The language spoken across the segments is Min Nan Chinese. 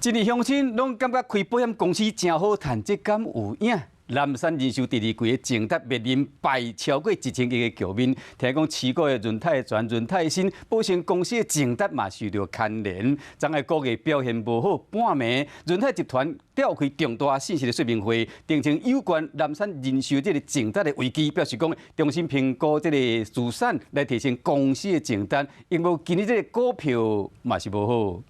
這年鄉親攏感覺開保險公司誠好趁，這敢有影？南山人壽第二季的淨值面臨敗超過1000億的局面，聽講持股的潤泰全、潤泰新保險公司的淨值嘛受著牽連。昨下股價表現無好，半暝潤泰集團召開重大信息的說明會，澄清有關南山人壽這个淨值的危機，表示講重新評估這个資產來提升公司的淨值，因為今年這个股票嘛是無好。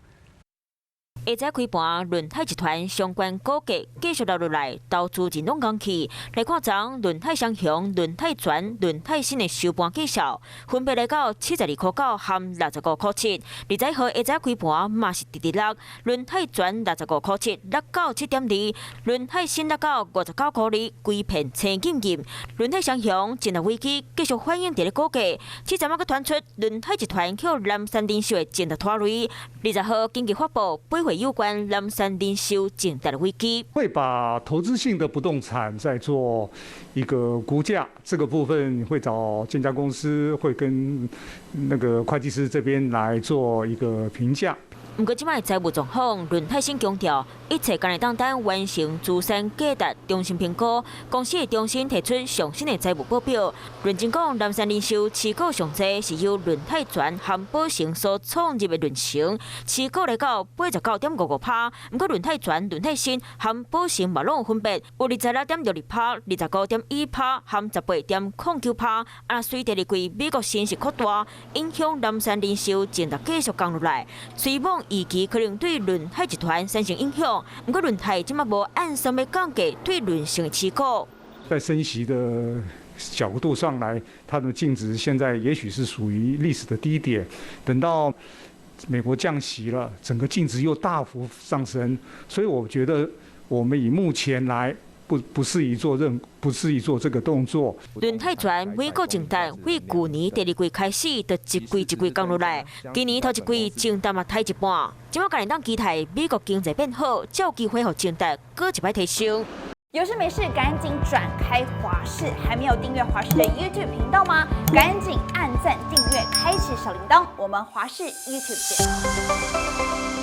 下早開盤，潤泰集團相關股價繼續落落來，投資人攏講去來看昨潤泰雙雄、潤泰全、潤泰新的收盤績效，分別來到72塊9和65塊7。20號下早開盤嘛是直直落，潤泰全65塊7，落到7.2；潤泰新落到59塊2，規片青金金。潤泰雙雄淨值危機繼續反映佇咧股價，這陣仔閣傳出潤泰集團予南山人壽的淨值拖累。20號緊急發布幾會有關南山人壽淨值的危機，會把投資性的不動產再做一個估價，這個部分會找鑑價公司，會跟那個會計師這邊來做一個評價。毋過，這擺財務狀況，潤泰新強調，一切敢會當等完成資產價值重新評估，公司會重新提出上新的財務報表。論真講，南山人壽持股上濟是由潤泰全和寶成所創立的潤成，持股來到89.55%。毋過潤泰全、潤泰新和寶成嘛攏有分別，有26.62%、25.1%和18.09%。啊，隨第二季美國升息擴大，影響南山人壽淨值繼續降落來，雖罔預期可能對潤泰集團產生影響，毋過潤泰這擺無按算欲降價對潤成的持股。在升息的角度上來，它的淨值現在也許是屬於歷史的低點。等到美國降息了，整個淨值又大幅上升，所以我覺得我們以目前來不適宜做這個動作。潤泰全每股淨值對舊年第二季開始，就一季一季降落來，今年頭一季淨值嘛刣一半。這擺敢會當期待美國經濟變好，才有機會予淨值閣一擺提升。有事沒事趕緊轉開華視，還沒有訂閱華視的 YouTube 頻道嗎？趕緊按讚、訂閱、開啟小鈴鐺，我們華視 YouTube 見。